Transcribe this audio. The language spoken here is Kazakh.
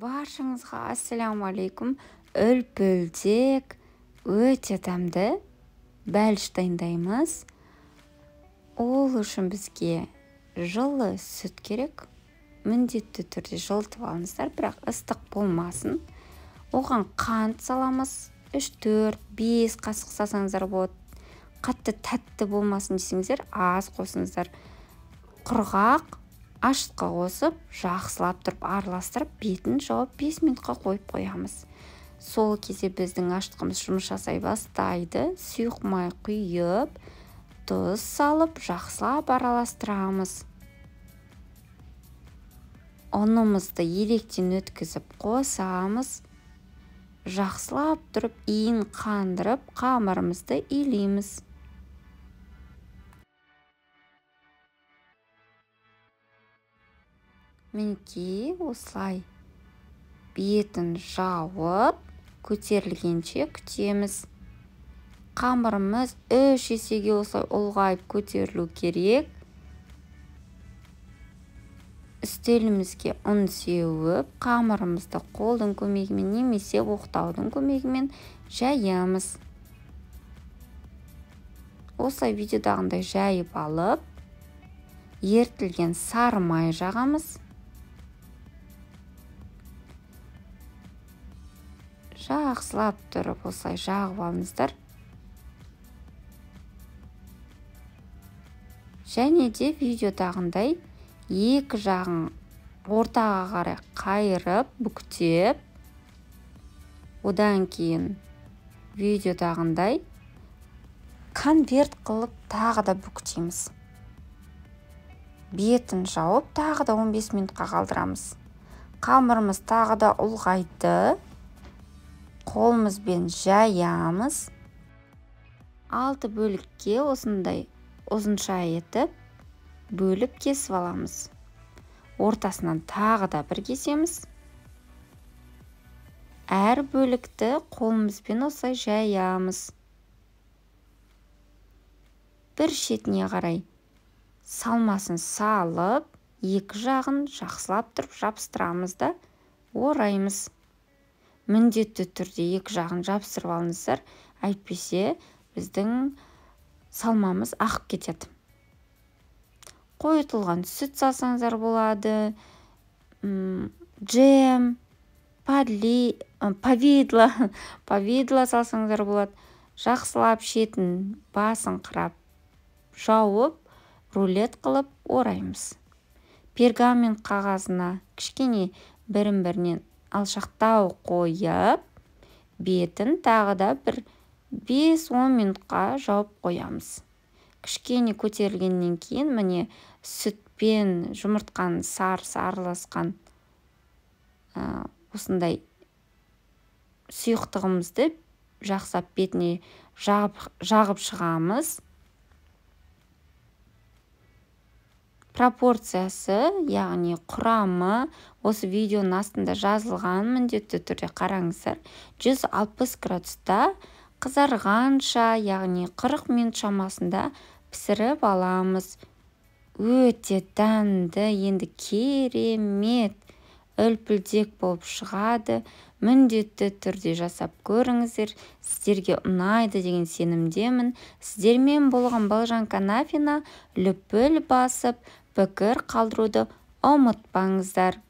Баршаңызға ассалаумағалейкум. Үлпілдек өте дәмді бәліш дайындаймыз. Ол үшін бізге жылы сүт керек. Міндетті түрде жылытып алыңыздар, бірақ ыстық болмасын. Оған қант саламыз. 3, 4, 5 қасық салсаңыздар болады. Қатты тәтті болмасын десеңіздер, аз қосыңыздар. Құрғақ ашытқы қосып, жақсылап тұрып араластырып, бетін жауып 5 минутқа қойып қоямыз. Сол кезде біздің ашытқымыз жұмыс жасай бастайды. Сұйық май құйып, тұз салып, жақсылап араластырамыз. Ұнымызды електен өткізіп қосамыз. Жақсылап тұрып, иін қандырып, қамырымызды илейміз. Мінекей осылай бетін жауып, көтерілгенше күтеміз. Қамырымыз 3 есеге осылай ұлғайып көтерілу керек. Үстелімізге ұн сеуіп, қамырымызды қолдың көмегімен немесе оқтаудың көмегімен жаямыз. Осылай видеодағындай жайып алып, ерітілген сары май жағамыз. Жақсылап тұрып осылай жағып алыңыздар. Және де видеодағындай екі жағын ортаға қарай қайырып, бүктеп, одан кейін видеодағындай конверт қылып тағы да бүктейміз. Бетін жауып, тағы да 15 минутқа қалдырамыз. Қамырымыз тағы да ұлғайды. Қолымызбен жаямыз. 6 бөлікке осындай ұзынша етіп бөліп кесіп аламыз. Ортасынан тағы да бір кесеміз. Әр бөлікті қолымызбен осылай жаямыз. Бір шетіне қарай салмасын салып, екі жағын жақсылап тұрып жабыстырамыз да ораймыз. Міндетті түрде екі жағын жабыстырып алыңыздар, әйтпесе біздің салмамыз ағып кетеді. Қойытылған сүт салсаңыздар болады, джем, повидло салсаңыздар болады. Жақсылап шетін басын қырап жауып, рулет қылып ораймыз. Пергамент қағазына кішкене бірін-бірінен алшақтау қойып, бетін тағы да бір 5-10 минутқа жауып қоямыз. Кішкене көтерілгеннен кейін міне сүт пен жұмыртқаның сарысы араласқан осындай сұйықтығымызды жақсап бетіне жағып шығамыз. Пропорциясы, яғни құрамы осы видеоның астында жазылған, міндетті түрде қараңыздар. 160 градуста қызарғанша, яғни 40 минут шамасында пісіріп аламыз. Өте дәмді, енді керемет үлпілдек болып шығады. Міндетті түрде жасап көріңіздер. Сіздерге ұнайды деген сенімдемін. Сіздермен болған Балжан Канафина. Лүпіл басып, пікір қалдыруды ұмытпаңыздар.